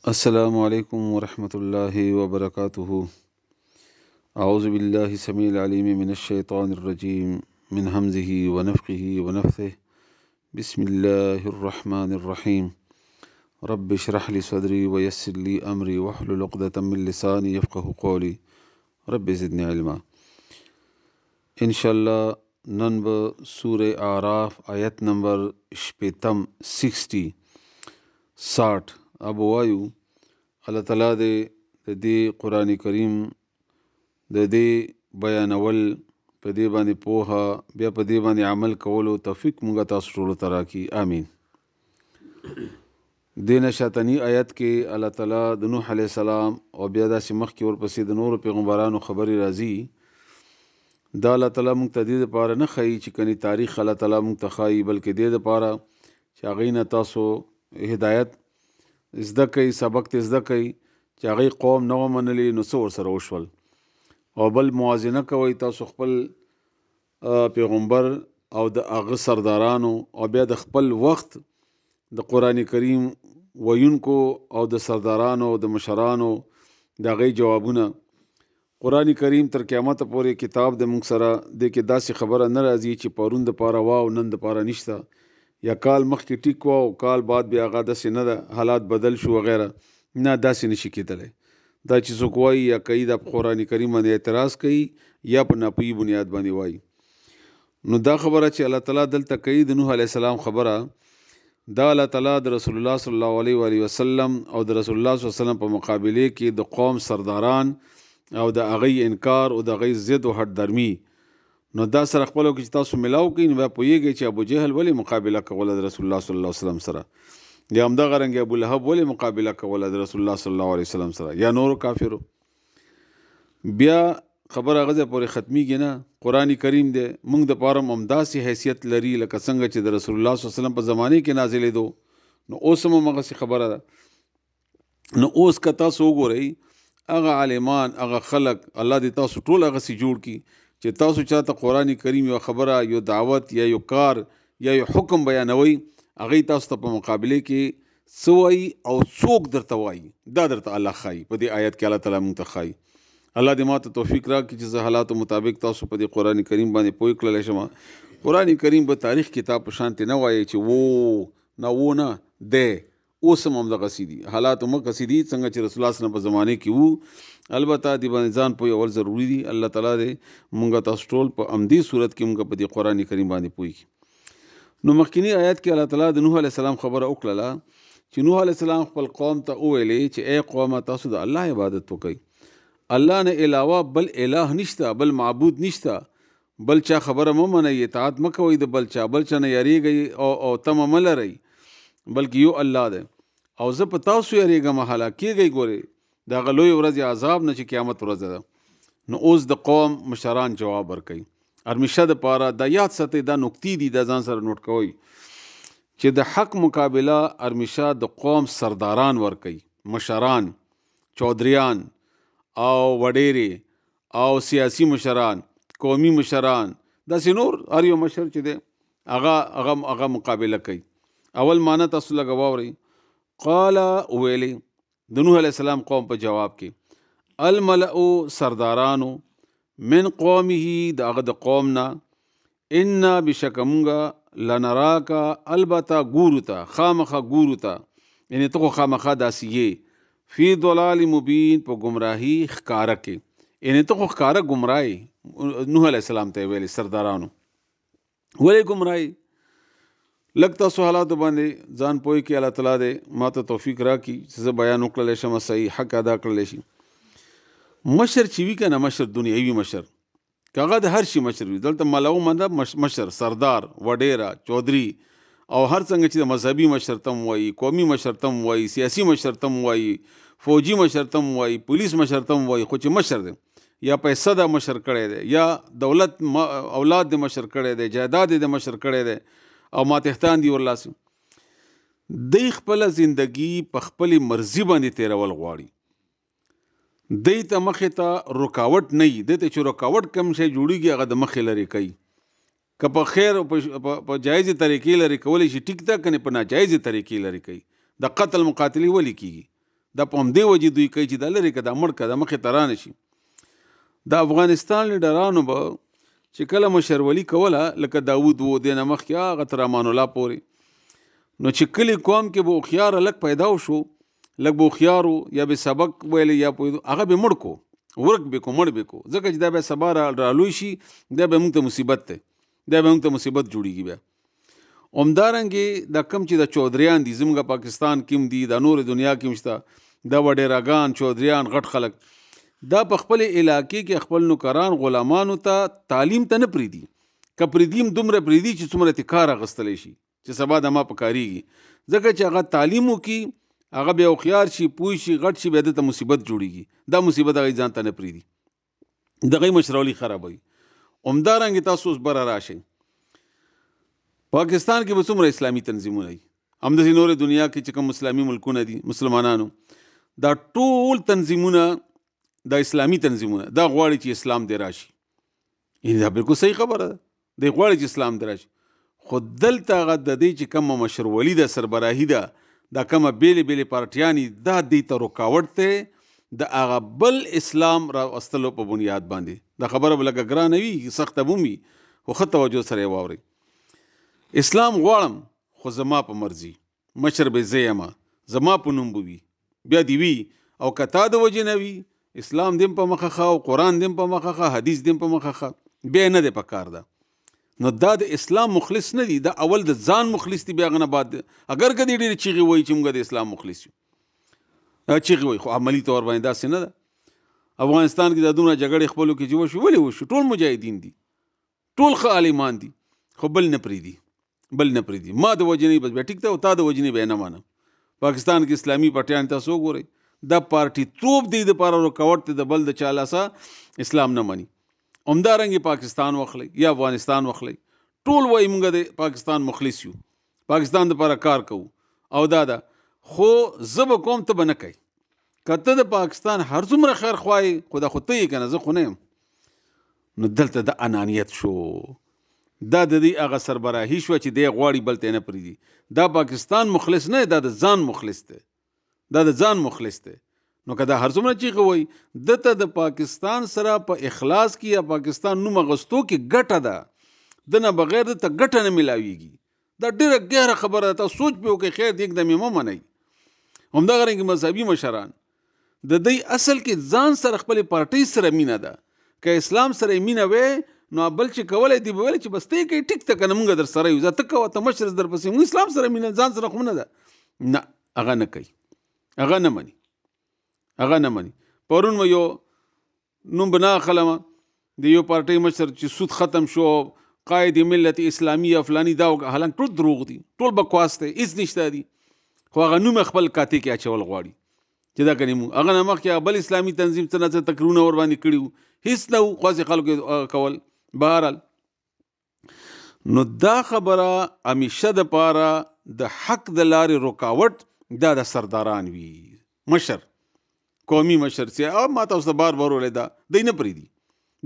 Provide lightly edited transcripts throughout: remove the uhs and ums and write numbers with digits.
السلام علیکم ورحمة الله وبرکاته. اعوذ بالله السميع العليم من الشيطان الرجيم من همزه ونفخه ونفثه. بسم الله الرحمن الرحيم. رب اشرح لي صدري ويسر لي امري واحلل عقدة من لساني يفقه قولي. رب زدني علما. ان شاء الله نن به سوره اعراف آیت نمبر شپیتم 60 60 اب وایو. الله تعالی دې د دې قرآن کریم د دې بیانول په دې باندې پوهه بیا په دې باندې عمل کولو توفیق مونږ تاسو ټولو ته راکړي، آمین. دې نشاتنی آیت کې الله تعالی د نوح علیه السلام او بیا داسې مخکې ورپسې د نورو پیغمبرانو خبرې راځي. دا الله تعالی مونږ ته دې دپاره نه ښایي چې کني تاریخ الله تعالی مونږ ته ښایي، بلکې دې دپاره چې هغوی نه تاسو هدایت زده کوئ، سبق ته زده کوئ چې هغوی قوم نه وه منلي نو څه ورسره وشول. او بل موازنه کوئ تاسو خپل پیغمبر او د هغه سردارانو او بیا د خپل وخت د قرآن کریم ویونکو او د سردارانو او د مشرانو د هغوی جوابونه. قرآن کریم تر قیامته پورې کتاب د موږ سره دې کې داسې خبره نه راځي چې پرون دپاره وه او نن دپاره نشته، یا کال مخکې ټیک وه او کال بعد بیا هغه داسې نه ده، حالات بدل شو وغیره. نه، داسې نشي کېدلی. دا چې څوک وایي یا کوي دا په قرآن کریم باندې اعتراض کوي یا په ناپوهي بنیاد باندې وایي. نو دا خبره چې الله تعالی دلته کوي د نوح علیه السلام خبره، دا الله تعالی د رسول الله صلی الله علیه وآله وسلم او د رسول الله صلی الله علیه وسلم په مقابلې کې د قوم سرداران او د هغوی انکار او د هغوی ضد او هټ درمي. نو دا سره خپلو کې چې تاسو ملاو کړئ نو بیا پوهېږئ چې ابو جهل ولې مقابله کوله د رسول الله صلی الله علیه وسلم سره، یا همدغه رنګ ابو لهب ولې مقابله کوله د رسول الله صلی الله علیه وسلم سره، یا نورو کافرو. بیا خبره هغه ځای پورې ختمېږي نه. قرآن کریم دی موږ دپاره هم همداسې حیثیت لري لکه څنګه چې د رسول الله صلی الله علیه وسلم په زمانې کې نازلېدو، نو اوس هم همغسې خبره ده. نو اوس که تاسو وګورئ هغه عالمان هغه خلک الله دې تاسو ټول هغسې جوړ کړي چې تاسو چاته قرآن کریم یو خبره، یو دعوت یا یو کار یا یو حکم بیانوئ، هغوی تاسو ته په مقابلې کې څه وایي او څوک درته وایي، دا درته الله ښایي. په دې آیت کې الله تعالی موږ ته ښایي. الله دې ما ته توفیق راکړي چې زه حالاتو مطابق تاسو په دې قرآن کریم باندې پوه کړلی شم. قرآن کریم به تاریخ کتاب په شانتې نه وایي چې وو نه وو نه دی، اوس هم همدغسې دي، حالات همغسې دي څنګه چې رسول الله صلی الله علیه وسلم په زمانې کې وو. البته دې باندې ځان پوهول ضروري دي. الله تعالی دې مونږ تاسو ټول په همدې صورت کې مونږ په دې قرآن کریم باندې پوه کړي. نو مخکینی آیت کې الله تعالی د نوح علیه السلام خبره وکړله چې نوح علیه السلام خپل قوم ته وویلې چې ای قومه تاسو د الله عبادت وکئ، الله نه علاوه بل اله نشته، بل معبود نشته، بل چا خبره مه منئ، اطاعت مه کوئ د بل چا، بل چا نه یریږئ او تمه مه لرئ، بلکې یو الله دی او زه په تاسو یریږم، هلاکیږئ ګورئ د هغه لویې ورځې عذاب نه چې قیامت ورځ ده. نو اوس د قوم مشران جواب ورکوي. همیشه دپاره دا یاد ساتئ، دا نکتې دي، دا ځان سره نوټ کوئ چې د حق مقابله همیشه د قوم سرداران ورکوي، مشران، چودریان او وډیرې او سیاسي مشران، قومي مشران، داسې نور هر یو مشر چې دی هغه هغه هغه مقابله کوي. اول معنی تاسو لږه واورئ. قال ویلې د نوح علیه السلام قوم په جواب کې الملأ سردارانو من قومه د هغه د قوم نه، انا بشک مونږه لنراک البته ګورو ته، خامخا ګورو ته، یعنې ته خو خامخا داسې یې، فی ضلال مبین په ګمراهي ښکاره کې، یعنې ته خو ښکاره ګمراه یې. نوح علیه السلام ته یې ویلې سردارانو ولې ګمراه یې؟ لږ تاسو حالاتو باندې ځان پوه کړئ. الله تعالی دې ما ته توفیق راکړي چې زه بیان وکړلی شم، صحیح حق ادا کړلی شي. مشر چې وي که نه، مشر دنیوي مشر، که هغه د هر شي مشر وي، دلته ملو مطلب مشر، سردار، وډیره، چودري او هر څنګه چې د مذهبي مشر ته هم وایي، قومي مشر ته هم وایي، سیاسي مشر ته هم وایي، فوجي مشر ته هم وایي، پولیس مشر ته هم وایي، خو چې مشر دی یا پیسه د مشر کړی دی، یا دولت اولاد د مشر کړی دی، جایداد یې د مشر کړی دی او ماتحتان دي ورلاسي، دی خپله زندګي په خپلې مرضي باندې تېرول غواړي. دی ته مخې ته رکاوټ نه وي، دی ته چې رکاوټ کوم شی جوړېږي هغه د مخې لرې کوي. که په خیر او په جایزې طریقې لرې کولی شي ټیک ده، که نه په ناجایزې طریقې لرې کوي. د قتل مقاتلې ولې کېږي؟ دا په همدې وجې دوی کوي چې دا لرې که، دا مړ که، دا مخې ته رانه شي. د افغانستان لیډرانو به چې کله مشرولي کوله، لکه داود و، دې نه مخکې هغه تر امان الله پورې، نو چې کلي قوم کې به هوښیار هلک پیدا شو، لږ به هوښیار و، یا به سبق ویلی یا پوهېدو، هغه به مړ کو، ورک به کو، مړ به کو، ځکه چې دا بیا سبا رالوی شي، دا به موږ ته مصیبت دی، دا به موږ ته مصیبت جوړېږي. بیا همدارنګې دا کوم چې د چودریان دي، زموږ پاکستان کې هم دي، دا نورې دنیا کې هم شته، دا وډیراګان، چودریان، غټ خلک، دا په خپلې علاقې کې خپل نوکران غلامانو ته تعلیم ته نه پرېږدي. که پرېږدي هم دومره پرېږدي چې څومره ترې کار اخیستلی شي، چې سبا د ما په کارېږي، ځکه چې هغه تعلیم وکړي، هغه بیا هوښیار شي، پوه شي، غټ شي، بیا ده ته مصیبت جوړېږي. دا مصیبت هغوی ځان ته نه پرېږدي، د هغوی مشرولي خرابوي. همدارنګې تاسو اوس بره راشئ، پاکستان کې به څومره اسلامي تنظیمونه دي، همداسې نورې دنیا کې چې کوم اسلامي ملکونه دي مسلمانانو، دا ټول تنظیمونه، دا اسلامي تنظیمونه، دا غواړي چې اسلام دې راشي. یعنې دا بالکل صحیح خبره ده، دی غواړي چې اسلام دې راشي، خو دلته هغه د دې چې کومه مشرولي ده، سربراهي ده، دا کومه بېلې بېلې پارټیانې، دا دې ته رکاوټ دی د هغه بل اسلام راوستلو په بنیاد باندې. دا خبره به لږه ګرانه وي، سخته به هم وي، خو ښه توجه سره یې واورئ. اسلام غواړم خو زما په مرضي، مشر به زه یم، زما په نوم به وي، بیا دې وي، او که تا د وجې نه وي، اسلام دې هم په مخه ښه، او قرآن دې هم په مخه ښه، حدیث دې هم په مخه ښه، بیا یې نه دی په کار ده. نو دا د اسلام مخلص نه دي، دا اول د ځان مخلص دي، بیا هغه نه بعد اګر که دې ډېرې چیغې وایي چې موږ د اسلام مخلص یو، دا چیغې وایي، خو عملي طور باندې داسې نه ده. افغانستان کې دا دومره جګړې خپلو کې چې وشو، ولې وشو؟ ټول مجاهدین دي، ټول ښه عالمان دي، خو بل نه پرېږدي، بل نه پرېږدي. ما د وجې نه بس بیا ټیک ده، او تا د وجې نه بیا نه منم. پاکستان کې اسلامي پټیان تاسو وګورئ، دا پارټي توب دی دپاره رکاوټ دی، د بل د چا لاسه اسلام نه مني. همدارنګې پاکستان واخلئ یا افغانستان واخلئ، ټول وایي موږ د پاکستان مخلص یو، پاکستان دپاره کار کوو او دا ده، خو زه به کوم، ته به نه کوې. که ته د پاکستان هر څومره خیر خواه یې، خو دا خو ته یې که نه، زه خو نه یم. نو دلته د انانیت شو، دا د دې هغه سربراهي شوه چې دی غواړي بل ته یې نه پرېږدي. دا پاکستان مخلص نه دی، دا د ځان مخلص دی، دا د ځان مخلص دی. نو که دا هر څومره چیغه وایي، ده ته د پاکستان سره په اخلاص کې یا پاکستان نوم اغوستو کې ګټه ده، ده نه بغیر ده ته ګټه نه میلاویږي. دا ډېره ګهره خبره ده، تاسو سوچ پرې وکړئ، خیر دی، یکدم یې مه منئ. همدغه رنګ مذهبي مشران د دوی اصل کې ځان سره خپلې پارټۍ سره مینه ده. که اسلام سره یې مینه وی، نو بل چې کولی دی به ویل چې بس ته یې کوې، ټیک ته که نه موږ در سره یو، ځه ته کوه، ته مشر در پسې، موږ اسلام سره مینه، ځان سره خو نه ده. نه، هغه نه کوي، هغه نه مني، هغه نه مني. پرون مې یو نوم به نه اخلم، د یو پارټۍ مشر چې سود ختم شو، قائد ملت اسلامیه فلانی دا وکړه، حالانکه ټول دروغ دي، ټول بکواس دی، هیڅ نشته دي، خو هغه نوم یې خپل کاتې کې اچول غواړي چې دا کنې موږ هغه نه مخکې هغه بل اسلامي تنظیم څه نه څه تقریرونه ورباندې کړي وو، هیڅ نه وو، خو هسې خلکو یې کول. بهرحال نو دا خبره همیشه دپاره د حق د لارې رکاوټ دا د سرداران وي، مشر، قومي مشر چې او ما تاسو ته بار بار وویل، دا دی نه پرېږدي،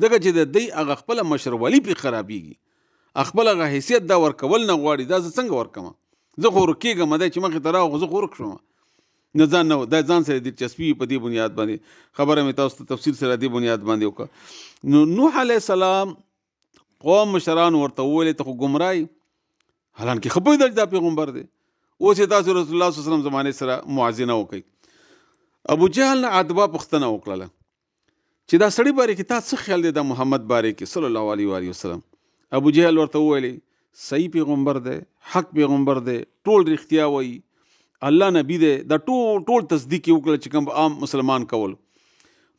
ځکه چې د دوی هغه خپله مشرولي پرې خرابېږي، خپل هغه حیثیت دا ورکول نه غواړي. دا زه څنګه ورکړم، زه خو ورکېږم، دی چې مخې ته راغی خو زه خو ورک شوم. نه ځان نه، دا ځان سره دلچسپي په دې بنیاد باندې خبره مې تاسو ته تفصیل سره دې بنیاد باندې وکړه. نو نوح علیه السلام قوم مشران ورته وویل ته خو ګمراه یې، حالانکه ښه پوهېدل چې دا پیغمبر دی. اوس یې تاسو رسول الله صلی الله علیه وسلم زمانې سره موازنه وکړئ. ابو جهل نه عتبه پوښتنه وکړله چې دا سړي باره کې تا څه خیال دی، دا محمد باره کې صلی الله علیه وآله وسلم. ابو جهل ورته وویل صحیح پیغمبر دی، حق پیغمبر دی، ټول رښتیا وایي، الله نبی دی، دا ټول تصدیق یې وکړل چې کوم عام مسلمان کول.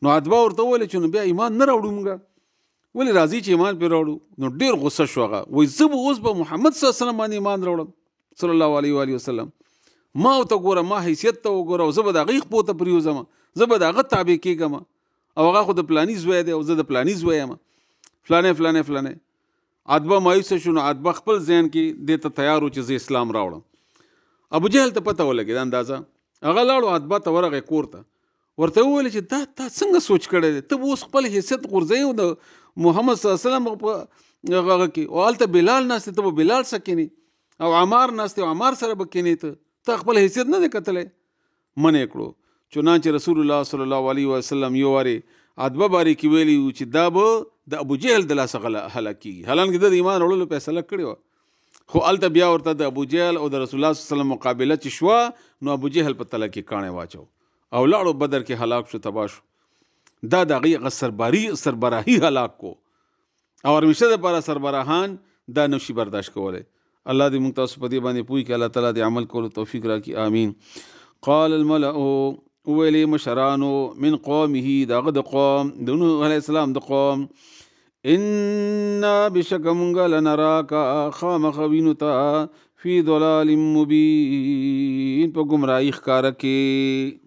نو عتبه ورته وویل چې نو بیا ایمان نه راوړو موږ، ولې راځي چې ایمان پرې راوړو؟ نو ډېر غوسه شو هغه، وایي زه به اوس به محمد صلی الله علیه وسلم باندې ایمان راوړم صلی الله علیه وآله وسلم، ما ورته ګوره، ما حیثیت ته وګوره، او زه به د هغې خپو ته پرېوځم، زه به د هغه تابع کېږم، او هغه خو د پلاني زوی دی او زه د پلاني زوی یم، فلانی فلانی فلانی. عتبه مایوسه شو. نو عتبه خپل ذهن کې دې ته تیار و چې زه اسلام راوړم. ابو جهل ته پته ولګېده اندازه، هغه لاړو عتبه ته ورغی کور ته، ورته وویل چې دا تا څنګه سوچ کړی دی، ته به اوس خپل حیثیت غورځوې او د محمد صلی الله علیه وسلم په هغه کې، او هلته بلال ناست دی، ته به بلال سره کښېنې، او عمار ناست دی، او عمار سره به کښېنې، ته خپل حیثیت نه دی کتلی. منع کړو چنانچه رسول الله صلی الله علیه وسلم یو وارې عتبه باره کې ویلي وو چې دا به د ابو جهل د لاسه هلاک کیږي، حالانکه ده د ایمان راوړلو فیصله کړې وه، خو هلته بیا ورته د ابو جهل او د رسول الله صلی الله علیه وسلم مقابله چې شوه نو ابو جهل په تله کې کاڼی واچو او لاړو بدر کې هلاک شو، تباه شو. دا د هغې هغه سرباري سربراهي هلاک کو او همیشه دپاره سربراهان دا نشي برداشت کولی. الله دې موږ تاسو په دې باندې پوه کړي، الله تعالی دې عمل کولو توفیق راکړي، آمین. قال الملأ، وویلې مشرانو، من قومه، د هغه د قوم، د نوح علیه السلام د قوم، انا بشک مونږ لنراک خامخا وینو تا فی ضلال مبین، په ګمراهي ښکاره کې.